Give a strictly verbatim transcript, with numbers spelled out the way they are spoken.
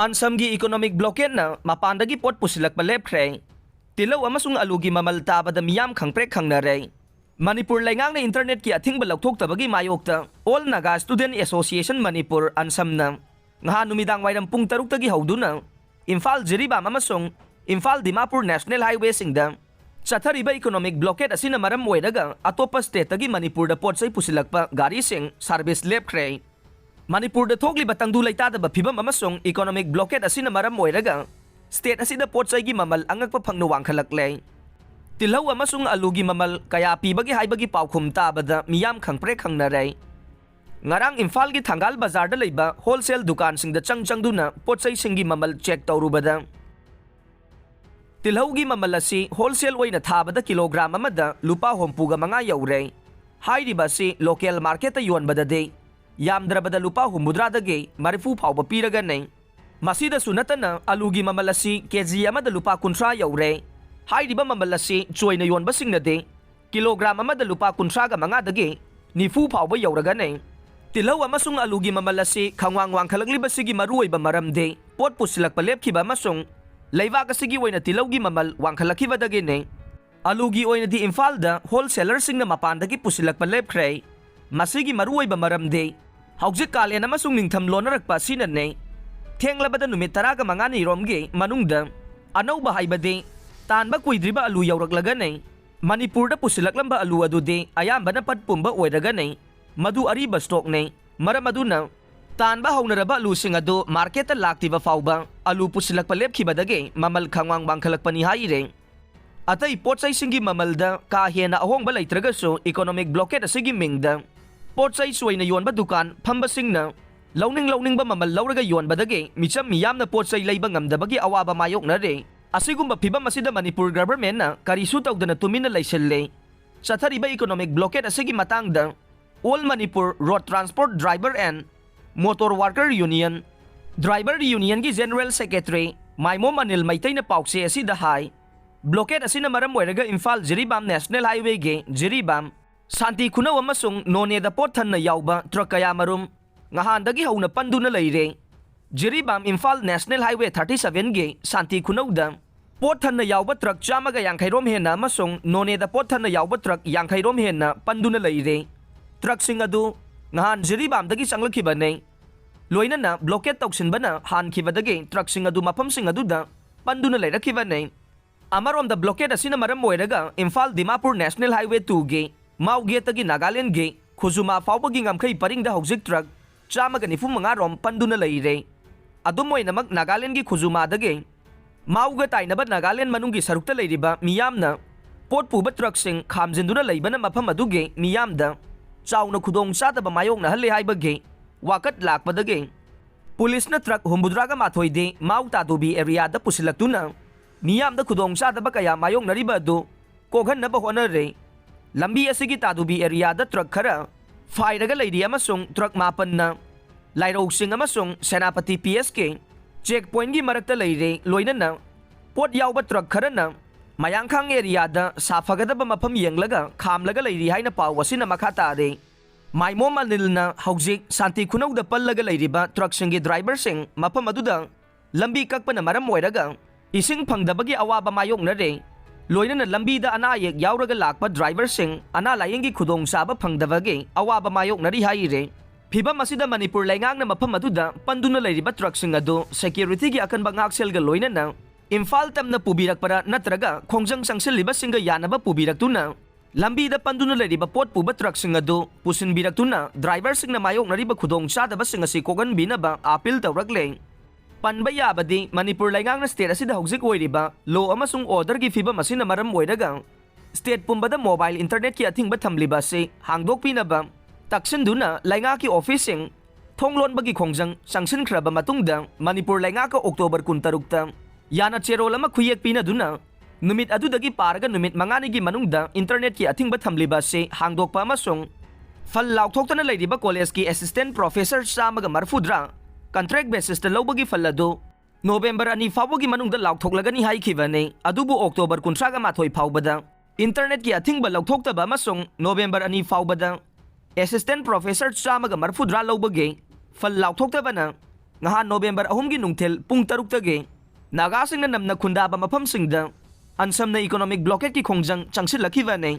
ꯑꯟꯁꯝꯒꯤ economic blockade ꯅ ꯃꯄꯥꯟꯗꯒꯤ ꯄꯣꯠ ꯄꯨꯁꯤꯜꯂꯛꯄ ꯂꯦꯞꯈ꯭ꯔꯦ꯫ ꯇꯤꯜꯍꯧ ꯑꯃꯁꯨꯡ ꯑꯂꯨꯒꯤ ꯃꯃꯜ ꯇꯥꯕꯗ ꯃꯤꯌꯥꯝ ꯈꯪꯄ꯭ꯔꯦꯛ ꯈꯪꯅꯔꯦ꯫ ꯃꯅꯤꯄꯨꯔ ꯂꯩꯉꯥꯛꯅ internet ꯀꯤ ꯑꯊꯤꯡꯕ ꯂꯧꯊꯣꯛꯇꯕꯒꯤ ꯃꯥꯌꯣꯛꯇ All Naga Student Association Manipur, ꯑꯟꯁꯝꯅ ꯉꯍꯥꯟ ꯅꯨꯃꯤꯗꯥꯡ ꯋꯥꯏꯔꯝ ꯄꯨꯡ ꯇꯔꯨꯛꯇꯒꯤ ꯍꯧꯗꯨꯅ ꯏꯝꯐꯥꯜ ꯖꯤꯔꯤꯕꯥꯝ ꯑꯃꯁꯨꯡ ꯏꯝꯐꯥꯜ ꯗꯤꯃꯥꯄꯨꯔ national highway ꯁꯤꯡꯗ ꯆꯠꯊꯔꯤꯕ economic blockade ꯑꯁꯤꯅ ꯃꯔꯝ ꯑꯣꯏꯔꯒ ꯑꯇꯣꯞꯄ state ꯇꯒꯤ ꯃꯅꯤꯄꯨꯔꯗ ꯄꯣꯠ ꯆꯩ ꯄꯨꯁꯤꯜꯂꯛꯄ ꯒꯥꯔꯤꯁꯤꯡ service ꯂꯦꯞꯈ꯭ꯔꯦ꯫ ꯃꯅꯤꯄꯨꯔꯗ ꯊꯣꯛꯂꯤꯕ ꯇꯪꯗꯨ ꯂꯩꯇꯥꯗꯕ ꯐꯤꯕꯝ ꯑꯃꯁꯨꯡ economic blockade ꯑꯁꯤꯅ ꯃꯔꯝ ꯑꯣꯏꯔꯒ state ꯑꯁꯤꯗ ꯄꯣꯠ ꯆꯩꯒꯤ ꯃꯃꯜ ꯑꯉꯛꯄ ꯐꯪꯅ ꯋꯥꯡꯈꯠꯂꯛꯂꯦ꯫ ꯇꯤꯜꯍꯧ ꯑꯃꯁꯨꯡ ꯑꯂꯨꯒꯤ ꯃꯃꯜ ꯀꯌꯥ ꯄꯤꯕꯒꯦ ꯍꯥꯏꯕꯒꯤ ꯄꯥꯎꯈꯨꯝ ꯇꯥꯕꯗ ꯃꯤꯌꯥꯝ ꯈꯪꯄ꯭ꯔꯦꯛ ꯈꯪꯅꯔꯦ꯫ ꯉꯔꯥꯡ ꯏꯝꯐꯥꯜꯒꯤ ꯊꯪꯒꯥꯜ ꯕꯖꯥꯔꯗ ꯂꯩꯕ wholesale ꯗꯨꯀꯥꯟꯁꯤꯡꯗ ꯆꯪ ꯆꯪꯗꯨꯅ ꯄꯣꯠ ꯆꯩꯁꯤꯡꯒꯤ ꯃꯃꯜ check ꯇꯧꯔꯨꯕꯗ, ꯇꯤꯜꯍꯧꯒꯤ ꯃꯃꯜ ꯑꯁꯤ wholesale ꯑꯣꯏꯅ ꯊꯥꯕꯗ ꯀꯤꯂꯣꯒ꯭ꯔꯥꯝ ꯑꯃꯗ ꯂꯨꯄꯥ ꯍꯨꯝꯐꯨꯒ ꯃꯉꯥ ꯌꯧꯔꯦ꯫ ꯍꯥꯏꯔꯤꯕ ꯑꯁꯤ local market ꯇ ꯌꯣꯟꯕꯗꯗꯤ ꯌꯥꯝꯗ꯭ꯔꯕꯗ ꯂꯨꯄꯥ ꯍꯨꯝꯐꯨꯇꯔꯥꯗꯒꯤ ꯃꯔꯤꯐꯨ ꯐꯥꯎꯕ ꯄꯤꯔꯒꯅꯤ꯫ ꯃꯁꯤꯗꯁꯨ ꯅꯠꯇꯅ ꯑꯂꯨꯒꯤ ꯃꯃꯜ ꯑꯁꯤ ꯀꯦꯖꯤ ꯑꯃꯗ ꯂꯨꯄꯥ ꯀꯨꯟꯊ꯭ꯔꯥ ꯌꯧꯔꯦ꯫ ꯍꯥꯏꯔꯤꯕ ꯃꯃꯜ ꯑꯁꯤ ꯆꯣꯏꯅ ꯌꯣꯟꯕꯁꯤꯡꯅꯗꯤ ꯀꯤꯂꯣꯒ꯭ꯔꯥꯝ ꯑꯃꯗ ꯂꯨꯄꯥ ꯀꯨꯟꯊ꯭ꯔꯥꯒ ꯃꯉꯥꯗꯒꯤ ꯅꯤꯐꯨ ꯐꯥꯎꯕ ꯌꯧꯔꯒꯅꯤ꯫ ꯇꯤꯜꯍꯧ ꯑꯃꯁꯨꯡ ꯑꯂꯨꯒꯤ ꯃꯃꯜ ꯑꯁꯤ ꯈꯪꯋꯥꯡ ꯋꯥꯡꯈꯠꯂꯛꯂꯤꯕꯁꯤꯒꯤ ꯃꯔꯨꯑꯣꯏꯕ ꯃꯔꯝꯗꯤ ꯄꯣꯠ ꯄꯨꯁꯤꯜꯂꯛꯄ ꯂꯦꯞꯈꯤꯕ ꯑꯃꯁꯨꯡ ꯂꯩꯕꯥꯛ ꯑꯁꯤꯒꯤ ꯑꯣꯏꯅ ꯇꯤꯜꯍꯧꯒꯤ ꯃꯃꯜ ꯋꯥꯡꯈꯠꯂꯛꯈꯤꯕꯗꯒꯤꯅꯤ꯫ ꯑꯂꯨꯒꯤ ꯑꯣꯏꯅꯗꯤ ꯏꯝꯐꯥꯜꯗ wholesaler ꯁꯤꯡꯅ ꯃꯄꯥꯟꯗꯒꯤ ꯄꯨꯁꯤꯜꯂꯛꯄ ꯂꯦꯞꯈ꯭ꯔꯦ꯫ ꯃꯁꯤꯒꯤ ꯃꯔꯨꯑꯣꯏꯕ ꯃꯔꯝꯗꯤ ꯍꯧꯖꯤꯛ ꯀꯥꯂꯦꯟ ꯑꯃꯁꯨꯡ ꯅꯤꯡꯊꯝ ꯂꯣꯟꯅꯔꯛꯄ ꯑꯁꯤꯅꯅꯤ꯫ ꯊꯦꯡꯂꯕꯗ ꯅꯨꯃꯤꯠ ꯇꯔꯥꯒ ꯃꯉꯥꯅꯤꯔꯣꯝꯒꯤ ꯃꯅꯨꯡꯗ ꯑꯅꯧꯕ, ꯍꯥꯏꯕꯗꯤ ꯇꯥꯟꯕ ꯀꯨꯏꯗ꯭ꯔꯤꯕ ꯑꯂꯨ ꯌꯧꯔꯛꯂꯒꯅꯤ꯫ ꯃꯅꯤꯄꯨꯔꯗ ꯄꯨꯁꯤꯜꯂꯛꯂꯝꯕ ꯑꯂꯨ ꯑꯗꯨꯗꯤ ꯑꯌꯥꯝꯕꯅ ꯄꯠ ꯄꯨꯝꯕ ꯑꯣꯏꯔꯒꯅꯤ꯫ ꯃꯗꯨ ꯑꯔꯤꯕ stock ꯅꯤ꯫ ꯃꯔꯝ ꯑꯗꯨꯅ ꯇꯥꯟꯕ ꯍꯧꯅꯔꯕ ꯑꯂꯨꯁꯤꯡ ꯑꯗꯨ market ꯇ ꯂꯥꯛꯇ꯭ꯔꯤꯕ ꯐꯥꯎꯕ ꯑꯂꯨ ꯄꯨꯁꯤꯜꯂꯛꯄ ꯂꯦꯞꯈꯤꯕꯗꯒꯤ ꯃꯃꯜ ꯈꯪꯋꯥꯡ ꯋꯥꯡꯈꯠꯂꯛꯄꯅꯤ ꯍꯥꯏꯔꯤ꯫ ꯑꯇꯩ ꯄꯣꯠ ꯆꯩꯁꯤꯡꯒꯤ ꯃꯃꯜꯗ ꯀꯥ ꯍꯦꯟꯅ ꯑꯍꯣꯡꯕ ꯂꯩꯇ꯭ꯔꯒꯁꯨ economic blockade ꯑꯁꯤꯒꯤ ꯃꯤꯡꯗ ꯄꯣꯠ ꯆꯩ ꯆꯣꯏꯅ ꯌꯣꯟꯕ ꯗꯨꯀꯥꯟ ꯐꯝꯕꯁꯤꯡꯅ ꯂꯧꯅꯤꯡ ꯂꯧꯅꯤꯡꯕ ꯃꯃꯜ ꯂꯧꯔꯒ ꯌꯣꯟꯕꯗꯒꯤ ꯃꯤꯆꯝ ꯃꯤꯌꯥꯝꯅ ꯄꯣꯠ ꯆꯩ ꯂꯩꯕ ꯉꯝꯗꯕꯒꯤ ꯑꯋꯥꯕ ꯃꯥꯌꯣꯛꯅꯔꯦ꯫ ꯑꯁꯤꯒꯨꯝꯕ ꯐꯤꯕꯝ ꯑꯁꯤꯗ ꯃꯅꯤꯄꯨꯔ government ꯅ ꯀꯔꯤꯁꯨ ꯇꯧꯗꯅ ꯇꯨꯃꯤꯟꯅ ꯂꯩꯁꯤꯜꯂꯦ꯫ ꯆꯠꯊꯔꯤꯕ economic blockade ꯑꯁꯤꯒꯤ ꯃꯇꯥꯡꯗ All Manipur Road Transport Driver and Motor Worker Union, Driver Union ꯒꯤ General Secretary ꯃꯥꯏꯃꯣꯝ ꯑꯅꯤꯜ ꯃꯩꯇꯩꯅ ꯄꯥꯎꯆꯦ ꯑꯁꯤꯗ ꯍꯥꯏ, blockade ꯑꯁꯤꯅ ꯃꯔꯝ ꯑꯣꯏꯔꯒ ꯏꯝꯐꯥꯜ ꯖꯤꯔꯤꯕꯥꯝ national highway ꯒꯤ ꯖꯤꯔꯤꯕꯥꯝ, ꯁꯥꯟꯇꯤ ꯈꯨꯅꯧ ꯑꯃꯁꯨꯡ ꯅꯣꯅꯦꯗ ꯄꯣꯠ ꯊꯟꯅ ꯌꯥꯎꯕ truck ꯀꯌꯥꯃꯔꯨꯝ ꯉꯍꯥꯟꯗꯒꯤ ꯍꯧꯅ ꯄꯟꯗꯨꯅ ꯂꯩꯔꯦ꯫ Jiribam Imphal National Highway thirty seven ꯒꯤ ꯁꯥꯟꯇꯤ ꯈꯨꯅꯧꯗ ꯄꯣꯠ ꯊꯟꯅ ꯌꯥꯎꯕ ꯇ꯭ꯔꯛ ꯆꯥꯝꯃꯒ ꯌꯥꯡꯈꯩ ꯔꯣꯝ ꯍꯦꯟꯅ ꯑꯃꯁꯨꯡ ꯅꯣꯅꯦꯗ ꯄꯣꯠ ꯊꯟꯅ ꯌꯥꯎꯕ ꯇ꯭ꯔꯛ ꯌꯥꯡꯈꯩ ꯔꯣꯝ ꯍꯦꯟꯅ ꯄꯟꯗꯨꯅ ꯂꯩꯔꯦ꯫ ꯇ꯭ꯔꯛꯁꯤꯡ ꯑꯗꯨ ꯉꯍꯥꯟ ꯖꯤꯔꯤꯕꯥꯝꯗꯒꯤ ꯆꯪꯂꯛꯈꯤꯕꯅꯤ꯫ ꯂꯣꯏꯅꯅ blockade ꯇꯧꯁꯤꯟꯕꯅ ꯍꯥꯟꯈꯤꯕꯗꯒꯤ ꯇ꯭ꯔꯛꯁꯤꯡ ꯑꯗꯨ ꯃꯐꯝꯁꯤꯡ ꯑꯗꯨꯗ ꯄꯟꯗꯨꯅ ꯂꯩꯔꯛꯈꯤꯕꯅꯤ꯫ ꯑꯃꯔꯣꯝꯗ blockade ꯑꯁꯤꯅ ꯃꯔꯝ ꯑꯣꯏꯔꯒ Imphal Dimapur National Highway two ꯒꯤ ꯃꯥꯎ ꯒꯦꯠꯇꯒꯤ ꯅꯥꯒꯥꯂꯦꯟꯒꯤ ꯈꯨꯖꯨꯃꯥ ꯐꯥꯎꯕꯒꯤ ꯉꯝꯈꯩ ꯄꯔꯤꯡꯗ ꯍꯧꯖꯤꯛ ꯇ꯭ꯔꯛ ꯆꯥꯝꯃꯒ ꯅꯤꯐꯨ ꯃꯉꯥ ꯔꯣꯝ ꯄꯟꯗꯨꯅ ꯂꯩꯔꯦ꯫ ꯑꯗꯨꯝ ꯑꯣꯏꯅꯃꯛ ꯅꯥꯒꯥꯂꯦꯟꯒꯤ ꯈꯨꯖꯨꯃꯥꯗꯒꯤ ꯃꯥꯎꯒ ꯇꯥꯏꯅꯕ ꯅꯥꯒꯥꯂꯦꯟ ꯃꯅꯨꯡꯒꯤ ꯁꯔꯨꯛꯇ ꯂꯩꯔꯤꯕ ꯃꯤꯌꯥꯝꯅ ꯄꯣꯠ ꯄꯨꯕ ꯇ꯭ꯔꯛꯁꯤꯡ ꯈꯥꯝꯖꯤꯟꯗꯨꯅ ꯂꯩꯕꯅ ꯃꯐꯝ ꯑꯗꯨꯒꯤ ꯃꯤꯌꯥꯝꯗ ꯆꯥꯎꯅ ꯈꯨꯗꯣꯡ ꯆꯥꯗꯕ ꯃꯥꯌꯣꯛꯅꯍꯜꯂꯦ ꯍꯥꯏꯕꯒꯤ ꯋꯥꯀꯠ ꯂꯥꯛꯄꯗꯒꯤ ꯄꯨꯂꯤꯁꯅ ꯇ꯭ꯔꯛ ꯍꯨꯝꯐꯨꯇꯔꯥꯒ ꯃꯥꯊꯣꯏꯗꯤ ꯃꯥꯎ ꯇꯥꯗꯨꯕꯤ ꯑꯦꯔꯤꯌꯥꯗ ꯄꯨꯁꯤꯜꯂꯛꯇꯨꯅ ꯃꯤꯌꯥꯝꯗ ꯈꯨꯗꯣꯡ ꯆꯥꯗꯕ ꯀꯌꯥ ꯃꯥꯌꯣꯛꯅꯔꯤꯕ ꯑꯗꯨ ꯀꯣꯛꯍꯟꯅꯕ ꯍꯣꯠꯅꯔꯦ꯫ ꯂꯝꯕꯤ ꯑꯁꯤꯒꯤ ꯇꯥꯗꯨꯕꯤ ꯑꯦꯔꯤꯌꯥꯗ ꯇ꯭ꯔꯛ ꯈꯔ ꯐꯥꯏꯔꯒ ꯂꯩꯔꯤ ꯑꯃꯁꯨꯡ ꯇ꯭ꯔꯛ ꯃꯥꯄꯟꯅ ꯂꯥꯏꯔꯧꯁꯤꯡ ꯑꯃꯁꯨꯡ ꯁꯦꯅꯥꯄꯇꯤ ꯄꯤ ꯑꯦꯁ ꯀꯦ ꯆꯦꯛ ꯄꯣꯏꯟꯒꯤ ꯃꯔꯛꯇ ꯂꯩꯔꯦ, ꯂꯣꯏꯅꯅ ꯄꯣꯠ ꯌꯥꯎꯕ ꯇ꯭ꯔꯛ ꯈꯔꯅ ꯃꯌꯥꯡꯈꯥꯡ ꯑꯦꯔꯤꯌꯥꯗ ꯁꯥꯐꯒꯗꯕ ꯃꯐꯝ ꯌꯦꯡꯂꯒ ꯈꯥꯝꯂꯒ ꯂꯩꯔꯤ ꯍꯥꯏꯅ ꯄꯥꯎ ꯑꯁꯤꯅ ꯃꯈꯥ ꯇꯥꯔꯦ꯫ ꯃꯥꯏꯃꯣꯝ ꯑꯅꯤꯜꯅ ꯍꯧꯖꯤꯛ ꯁꯥꯟꯇꯤ ꯈꯨꯅꯧꯗ ꯄꯜꯂꯒ ꯂꯩꯔꯤꯕ ꯇ꯭ꯔꯛꯁꯤꯡꯒꯤ ꯗ꯭ꯔꯥꯏꯚꯔꯁꯤꯡ ꯃꯐꯝ ꯑꯗꯨꯗ ꯂꯝꯕꯤ ꯀꯛꯄꯅ ꯃꯔꯝ ꯑꯣꯏꯔꯒ ꯏꯁꯤꯡ ꯐꯪꯗꯕꯒꯤ ꯑꯋꯥꯕ ꯃꯥꯌꯣꯛꯅꯔꯦ꯫ ꯂꯣꯏꯅꯅ ꯂꯝꯕꯤꯗ ꯑꯅꯥ ꯑꯌꯦꯛ ꯌꯥꯎꯔꯒ ꯂꯥꯛꯄ ꯗ꯭ꯔꯥꯏꯚꯔꯁꯤꯡ ꯑꯅꯥ ꯂꯥꯌꯦꯡꯒꯤ ꯈꯨꯗꯣꯡꯆꯥꯕ ꯐꯪꯗꯕꯒꯤ ꯑꯋꯥꯕ ꯃꯥꯌꯣꯛꯅꯔꯤ ꯍꯥꯏꯔꯦ꯫ ꯐꯤꯚꯝ ꯑꯁꯤꯗ ꯃꯅꯤꯄꯨꯔ ꯂꯩꯉꯥꯛꯅ ꯃꯐꯝ ꯑꯗꯨꯗ ꯄꯟꯗꯨꯅ ꯂꯩꯔꯤꯕ ꯇ꯭ꯔꯛꯁꯤꯡ ꯑꯗꯨ ꯁꯦꯀ꯭ꯌꯨꯔꯤꯇꯤꯒꯤ ꯑꯀꯟꯕ ꯉꯥꯛꯁꯦꯜꯒ ꯂꯣꯏꯅꯅ ꯏꯝꯐꯥꯜ ꯇꯝꯅ ꯄꯨꯕꯤꯔꯛꯄꯔꯥ ꯅꯠꯇ꯭ꯔꯒ ꯈꯣꯡꯖꯪ ꯆꯪꯁꯤꯜꯂꯤꯕꯁꯤꯡꯒ ꯌꯥꯅꯕ ꯄꯨꯕꯤꯔꯛꯇꯨꯅ ꯂꯝꯕꯤꯗ ꯄꯟꯗꯨꯅ ꯂꯩꯔꯤꯕ ꯄꯣꯠ ꯄꯨꯕ ꯇ꯭ꯔꯛꯁꯤꯡ ꯑꯗꯨ ꯄꯨꯁꯤꯟꯕꯤꯔꯛꯇꯨꯅ ꯗ꯭ꯔꯥꯏꯚꯔꯁꯤꯡꯅ ꯃꯥꯌꯣꯛꯅꯔꯤꯕ ꯈꯨꯗꯣꯡꯆꯥꯗꯕꯁꯤꯡ ꯑꯁꯤ ꯀꯣꯛꯍꯟꯕꯤꯅꯕ ꯑꯥꯄꯤꯜ ꯇꯧꯔꯛꯂꯦ꯫ ꯄꯟꯕ ꯌꯥꯕꯗꯤ ꯃꯅꯤꯄꯨꯔ ꯂꯩꯉꯥꯛꯅ ꯁ꯭ꯇꯦꯠ ꯑꯁꯤꯗ ꯍꯧꯖꯤꯛ ꯑꯣꯏꯔꯤꯕ law ꯑꯃꯁꯨꯡ orderꯒꯤ ꯐꯤꯚꯝ ꯑꯁꯤꯅ ꯃꯔꯝ ꯑꯣꯏꯔꯒ ꯁ꯭ꯇꯦꯠ ꯄꯨꯝꯕꯗ ꯃꯣꯕꯥꯏꯜ ꯏꯟꯇꯔꯅꯦꯠꯀꯤ ꯑꯊꯤꯡꯕ ꯊꯝꯂꯤꯕ ꯑꯁꯤ ꯍꯥꯡꯗꯣꯛꯄꯤꯅꯕ ꯇꯛꯁꯤꯟꯗꯨꯅ ꯂꯩꯉꯥꯛꯀꯤ ꯑꯣꯐꯤꯁꯁꯤꯡ ꯊꯣꯡ ꯂꯣꯟꯕꯒꯤ ꯈꯣꯡꯖꯪ ꯆꯪꯁꯤꯟꯈ꯭ꯔꯕ ꯃꯇꯨꯡꯗ ꯃꯅꯤꯄꯨꯔ ꯂꯩꯉꯥꯛꯀ ꯑꯣꯛꯇꯣꯕꯔ ꯀꯨꯟꯇꯔꯨꯛꯇ ꯌꯥꯅ ꯆꯦꯔꯣꯜ ꯑꯃ ꯈꯨꯌꯦꯛ ꯄꯤꯅꯗꯨꯅ ꯅꯨꯃꯤꯠ ꯑꯗꯨꯗꯒꯤ ꯄꯥꯔꯒ ꯅꯨꯃꯤꯠ ꯃꯉꯥꯅꯤꯒꯤ ꯃꯅꯨꯡꯗ ꯏꯟꯇꯔꯅꯦꯠꯀꯤ ꯑꯊꯤꯡꯕ ꯊꯝꯂꯤꯕ ꯑꯁꯤ ꯍꯥꯡꯗꯣꯛꯄ ꯑꯃꯁꯨꯡ ꯐꯜ ꯂꯥꯎꯊꯣꯛꯇꯅ ꯂꯩꯔꯤꯕ ꯀꯣꯂꯦꯖꯀꯤ ꯑꯦꯁꯤꯁꯇꯦꯟꯠ ꯄ꯭ꯔꯣꯐꯦꯁꯔ ꯆꯥꯝꯃꯒ ꯃꯔꯤꯐꯨꯇꯔꯥ ꯀꯟꯇ꯭ꯔꯦꯛ ꯕꯦꯁꯤꯁꯇ ꯂꯧꯕꯒꯤ ꯐꯜ ꯑꯗꯨ ꯅꯣꯕꯦꯝꯕꯔ ꯑꯅꯤ ꯐꯥꯎꯕꯒꯤ ꯃꯅꯨꯡꯗ ꯂꯥꯎꯊꯣꯛꯂꯒꯅꯤ ꯍꯥꯏꯈꯤꯕꯅꯤ꯫ ꯑꯗꯨꯕꯨ ꯑꯣꯛꯇꯣꯕꯔ ꯀꯨꯟꯊ꯭ꯔꯥꯒ ꯃꯥꯊꯣꯏ ꯐꯥꯎꯕꯗ ꯏꯟꯇꯔꯅꯦꯠꯀꯤ ꯑꯊꯤꯡꯕ ꯂꯧꯊꯣꯛꯇꯕ ꯑꯃꯁꯨꯡ ꯅꯣꯕꯦꯝꯕꯔ ꯑꯅꯤ ꯐꯥꯎꯕꯗ ꯑꯦꯁꯤꯁꯇꯦꯟꯠ ꯄ꯭ꯔꯣꯐꯦꯁꯔ ꯆꯥꯝꯃꯒ ꯃꯔꯤꯐꯨꯇꯔꯥ ꯂꯧꯕꯒꯤ ꯐꯜ ꯂꯥꯎꯊꯣꯛꯇꯕꯅ ꯅꯍꯥꯟ ꯅꯣꯕꯦꯝꯕꯔ ꯑꯍꯨꯝꯒꯤ ꯅꯨꯡꯊꯤꯜ ꯄꯨꯡ ꯇꯔꯨꯛꯇꯒꯤ ꯅꯥꯒꯥꯁꯤꯡꯅ ꯅꯝꯅ ꯈꯨꯟꯗꯥꯕ ꯃꯐꯝꯁꯤꯡꯗ ꯑꯟꯁꯝꯅ ꯏꯀꯣꯅꯣꯃꯤꯛ ꯕ꯭ꯂꯣꯀꯦꯠꯀꯤ ꯈꯣꯡꯖꯪ ꯆꯪꯁꯤꯜꯂꯛꯈꯤꯕꯅꯤ꯫